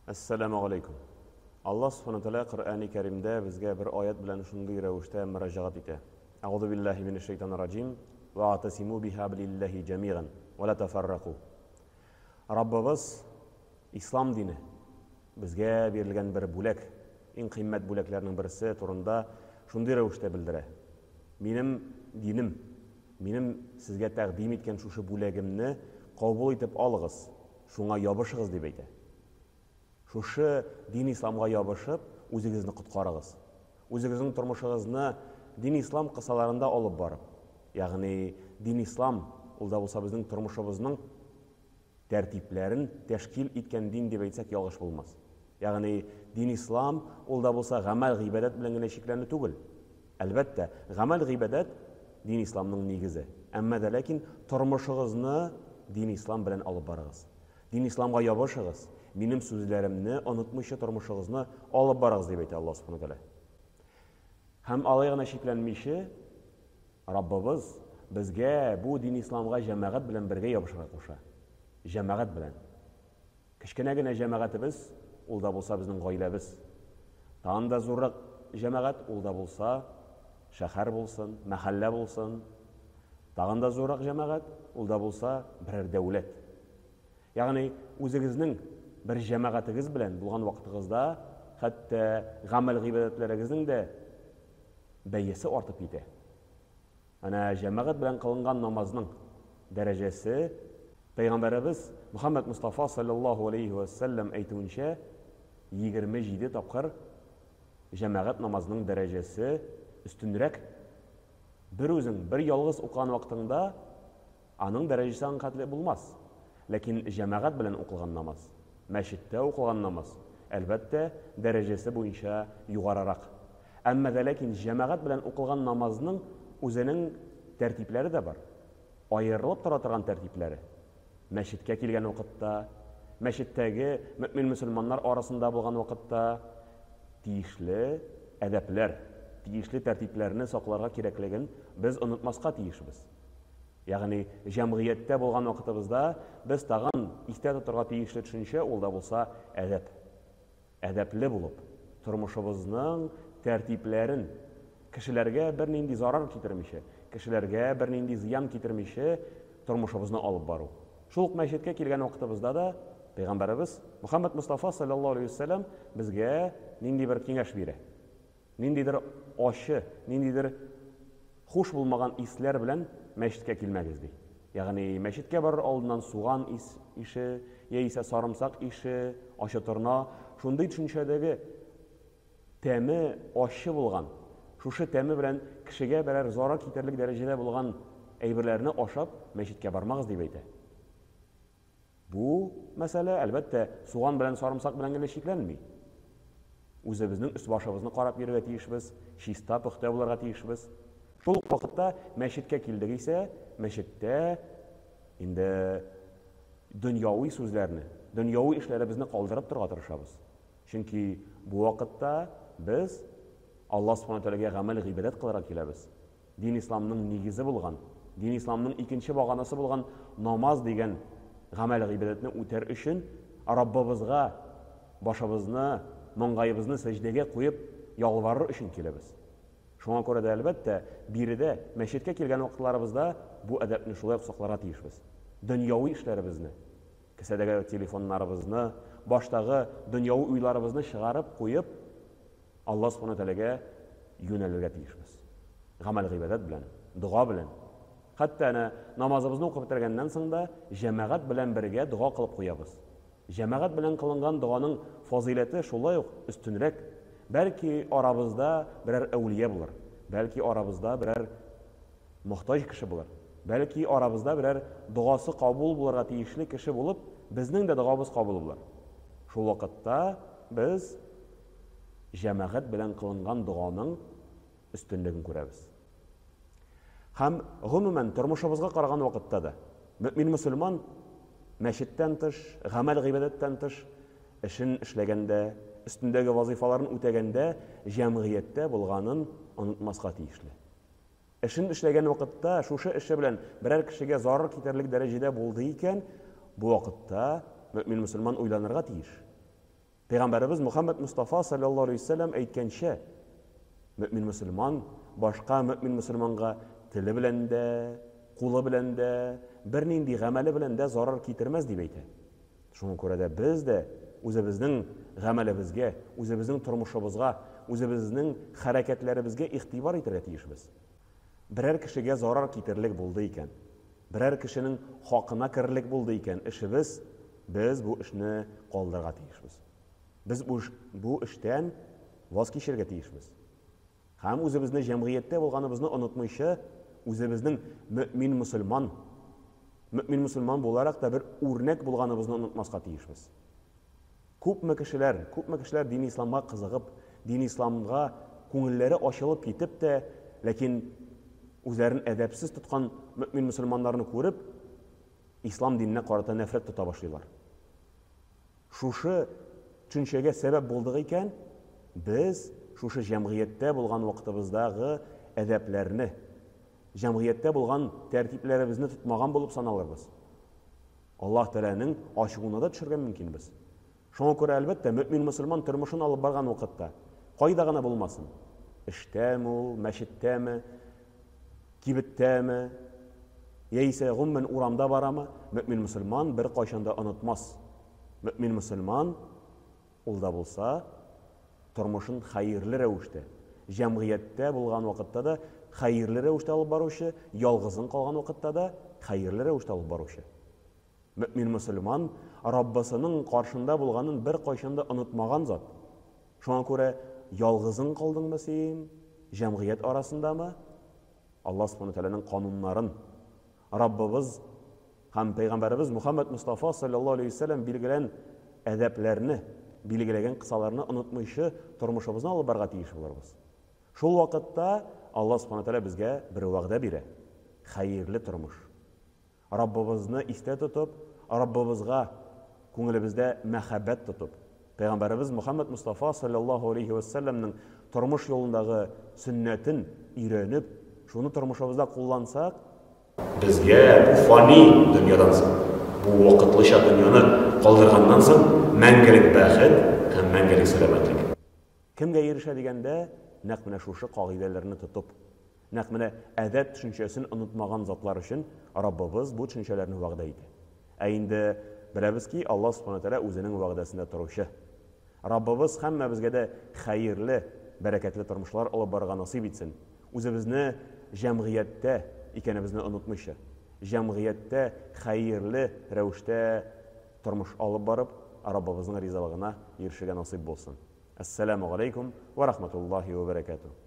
Әссәламү галәйкүм. Аллаһ Субхана Тәгалә Коръәни Кәримдә безгә бер аять белән шундый рәвештә мөрәҗәгать итә. Әгъузу биллаһи минәш шәйтанир раҗим. Вәгътасиму бихаблиллаһи җәмиган вә ла тафарраку. Раббыбыз Ислам дине безгә бирелгән бер бүләк, иң кыйммәт бүләкләрнең берсе турында шундый рәвештә белдерә. Минем динем, минем сезгә тәкъдим иткән шушы бүләгемне кабул итеп алыгыз, шуңа ябышыгыз дип әйтә. Шушы дин исламга ябышып, үзегезне коткарыгыз. Үзегезнең тормышыгызны дин ислам кысаларында алып барып, ягъни дин ислам, ул да булса безнең тормышыбызның тәртипләрен тәшкил иткән дин дип әйтсәк ялгыш булмас. Ягъни дин ислам ул да булса гамәл гыйбадәт белән генә чикләнү түгел. Әлбәттә, гамәл гыйбадәт дин исламның нигезе. Әмма дә ләкин тормышыгызны дин ислам белән алып барыгыз. Дин исламга ябышыгыз, минем сүзләремне онытмыйча тормышыгызны алып барыгыз дип әйтә Аллаһ Субхану Тәгалә. Һәм алай гына чикләнмичә, Раббыбыз безгә бу дин исламга җәмәгать белән бергә ябышырга куша. Җәмәгать белән. Кечкенә генә җәмәгатебез, ул да булса безнең гаиләбез. Тагын да зуррак җәмәгать, ул да булса шәһәр булсын, мәхәллә булсын. Тагын да зуррак җәмәгать, ул да булса берәр дәүләт. Ягъни үзегезнең бер җәмәгатегез белән булган вакытыгызда хәтта гамәл-гыйбадәтләрегезнең дә бәясе артып китә. Әнә җәмәгать белән кылынган намазның дәрәҗәсе Пәйгамбәребез Мөхәммәд Мостафа салләллаһу алейһи вә сәлләм әйтүенчә, 27 тапкыр җәмәгать намазының дәрәҗәсе өстенрәк. Бер үзең, бер ялгыз укыган вакытыңда Аның дәрәҗәсе аң хәтле булмас. Ләкин җәмәгать белән укылган намаз, мәчеттә укылган намаз, әлбәттә, дәрәҗәсе буенча югарырак. Әмма дә ләкин җәмәгать белән укылган намазның үзенең тәртипләре дә бар. Аерылып тора торган тәртипләре. Мәчеткә килгән вакытта, мәчеттәге мөэмин-мөселманнар арасында булган вакытта тиешле әдәпләр, тиешле тәртипләрне сакларга кирәклеген без онытмаска тиешбез. Ягъни җәмгыятьтә булган вакытыбызда без тагын истә тотырга тиешле төшенчә ул да булса әдәп. Әдәпле булып, тормышыбызның тәртипләрен, кешеләргә бернинди зарар китермичә, кешеләргә бернинди зыян китермичә тормышыбызны алып бару. Шул ук мәчеткә килгән вакытыбызда да Пәйгамбәребез Мөхәммәд Мостафа салләллаһу алейһи ва сәлләм безгә нинди бер киңәш бирә. Ниндидер ачы, ниндидер хуш булмаган исләр белән мәчеткә килмәгез, ди. Ягъни мәчеткә барыр алдыннан суган ис ише, яисә сарымсак ише, ачы торна, шундый төшенчәдәге тәме ачы булган, шушы тәме белән кешегә берәр зарар китерлек дәрәҗәдә булган әйберләрне ашап мәчеткә бармагыз, дип әйтә. Бу мәсьәлә, әлбәттә, суган белән сарымсак белән генә чикләнми. Үзебезнең өс-башыбызны карап йөрергә тиешбез, чиста, пөхтә булырга тиешбез. Шул ук вакытта мәчеткә килдек исә, мәчеттә инде дөньяви сүзләрне, дөньяви эшләребезне калдырып торырга тырышабыз. Чөнки бу вакытта без Аллаһ Субхана Тәгаләгә гамәл-гыйбадәт кылырга киләбез. Дин исламның нигезе булган, дин исламның икенче баганасы булган намаз дигән гамәл-гыйбадәтне үтәр өчен Раббыбызга башыбызны, маңгаебызны сәҗдәгә куеп ялварыр өчен киләбез. Шуңа күрә дә, әлбәттә, биредә, мәчеткә килгән вакытларыбызда бу әдәпне шулай ук сакларга тиешбез. Дөньяви эшләребезне, кесәдәге телефоннарыбызны, баштагы дөньяви уйларыбызны чыгарып куеп, Алла Субхана Тәгаләгә юнәлергә тиешбез. Гамәл-гыйбадәт белән, дога белән. Хәтта әнә намазыбызны укып бетергәннән соң да җәмәгать белән бергә дога кылып куябыз. Җәмәгать белән кылынган доганың фазыйләте шулай ук өстенрәк. Бәлки арабызда берәр әүлия булыр, бәлки арабызда берәр мохтаҗ кеше булыр, бәлки арабызда берәр догасы кабул булырга тиешле кеше булып, безнең дә догабыз кабул булыр. Шул вакытта без җәмәгать белән кылынган доганың өстенлеген күрәбез. Һәм гомумән тормышыбызга караган вакытта да мөмин мөселман мәчеттән тыш, гамәл-гыйбадәттән тыш эшен эшләгәндә, өстендәге вазыйфаларын үтәгәндә җәмгыятьтә булганын онытмаска тиешле. Эшен эшләгән вакытта шушы эше белән берәр кешегә зарар китерлек дәрәҗәдә булды икән, бу вакытта мөмин мөселман уйланырга тиеш. Пәйгамбәребез Мөхәммәд Мостафа салләллаһу алейһи ва сәлләм әйткәнчә, мөэмин мөселман башка мөэмин мөселманга теле белән дә, кулы белән дә, бернинди гамәле белән дә зарар китермәс дип әйтә. Шуңа күрә дә без дә үзебезнең гамәлебезгә, үзебезнең тормышыбызга, үзебезнең хәрәкәтләребезгә игътибар итәргә тиешбез. Берәр кешегә зарар китерерлек булды икән, берәр кешенең хакына керерлек булды икән эшебез, без бу эшне калдырырга тиешбез. Без бу, бу эштән ваз кичергә тиешбез. Һәм үзебезне җәмгыятьтә булганыбызны онытмыйча, үзебезнең мөэмин мөселман, мөэмин мөселман буларак та бер үрнәк булганыбызны онытмаска тиешбез. Күпме кешеләр, күпме кешеләр дини исламга кызыгып, дини исламга күңелләре ачылып китеп тә, ләкин үзләрен әдәпсез тоткан мөэмин мөселманнарны күреп, ислам диненә карата нәфрәт тота башлыйлар. Шушы төшенчәгә сәбәп булдык икән, без шушы җәмгыятьтә булган вакытыбыздагы әдәпләрне, җәмгыятьтә булган тәртипләребезне тотмаган булып саналырбыз. Аллаһ Тәгаләнең ачуына да төшергә мөмкинбез. Шуңа күрә, әлбәттә, мөэмин мөселман тормышын алып барган вакытта, кайда гына булмасын, эштәме ул, мәчеттәме, кибеттәме, яисә гомумән урамда барамы, мөэмин мөселман беркайчан да онытмас. Мөэмин мөселман ул да булса тормышын хәерле рәвештә, җәмгыятьтә булган вакытта да хәерле рәвештә алып баручы, ялгызын калган вакытта да хәерле рәвештә алып баручы. Мөэмин мөселман Раббысының каршында булганын беркайчан да онытмаган зат. Шуңа күрә ялгызың калдыңмы син, җәмгыять арасындамы, Аллаһ Субхану Тәгаләнең кануннарын, Раббыбыз һәм пәйгамбәребез Мухаммад Мустафа саллаллаһу алейһи вәсәлләм билгелән әдәпләрне, билгеләгән кысаларны онытмыйча тормышыбызны алып барырга тиеш булырбыз. Шул вакытта Аллаһ Субхану Тәгалә безгә бер вәгъдә бирә. Хәерле тормыш. Раббыбызны истә тотып, Раббыбызга күңелебездә мәхәббәт тотып, Пәйгамбәребез Мөхәммәд Мостафа салләллаһу алейһи вә сәлләмнең тормыш юлындагы сөннәтен өйрәнеп, шуны тормышыбызда куллансак, безгә бу фани дөньядан соң, бу вакытлыча дөньяны калдырганнан соң мәңгелек бәхет һәм мәңгелек сәламәтлек. Кемгә ирешә дигәндә, нәкъ менә шушы кагыйдәләрне тотып, Нәкъ менә әдәп төшенчәсен онытмаган затлар өчен Раббыбыз бу төшенчәләрне вәгъдә итә. Ә инде беләбез ки, Аллаһ Субхана Тәгалә үзенең вәгъдәсендә торучы. Раббыбыз һәммәбезгә дә хәерле, бәрәкәтле тормышлар алып барырга насыйп итсен. Үзебезне җәмгыятьтә икәнебезне онытмыйча, җәмгыятьтә хәерле рәвештә тормыш алып барып, Раббыбызның ризалыгына ирешергә насыйп булсын. Әссәламү галәйкүм вә рахматуллаһи вә бәрәкәтүһ.